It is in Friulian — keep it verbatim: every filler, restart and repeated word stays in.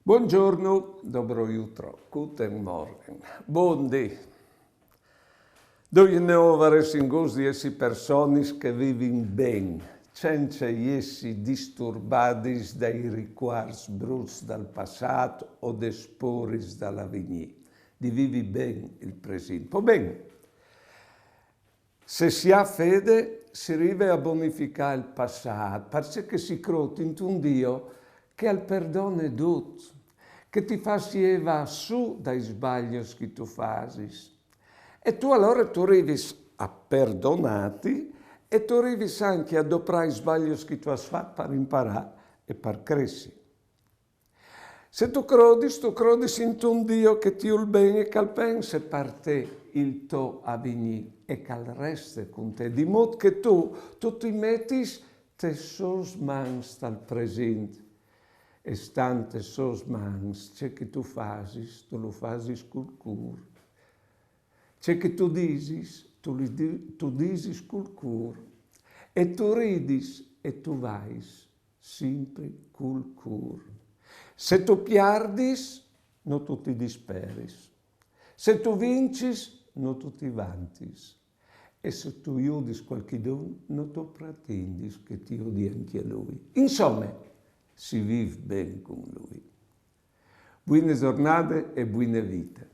Buongiorno, dobro jutro, guten Morgen, bon dì. Doi e nô varèssin gost di jessi personis che vivin ben, cence jessi disturbadis dai ricuarts bruts dal passât o des pôris dal avignî, di vivi ben il presint. Po ben, se si à fede, si rive a bonificâ il passât, parcè che si crôt intun Diu che al perdone dut, che ti fâs jevâ sù dai sbalios che tu fasis. E tu alore tu rivis a perdonâti e tu rivis ancje a doprâ i sbalios che tu âs fat par imparâ e par cressi. Se tu crodis, tu crodis intun Diu che ti vûl ben e che al pense par te il to avignî e che al reste cun te, di mût che tu, tu ti metis tes sôs mans tal presint. E stant tes sôs mans, ce che tu fasis, tu lu fasis cul cûr. Ce che tu disis, tu lu di-, tu disis cul cûr. E tu ridis e tu vais simpri cul cûr. Se tu pierdis, no tu ti disperis. Se tu vincis, no tu ti vantis. E se tu judis cualchidun, no tu pretindis che ti judi ancje lui. Insome, si vîf ben cun lui. Buine zornade e buine vite.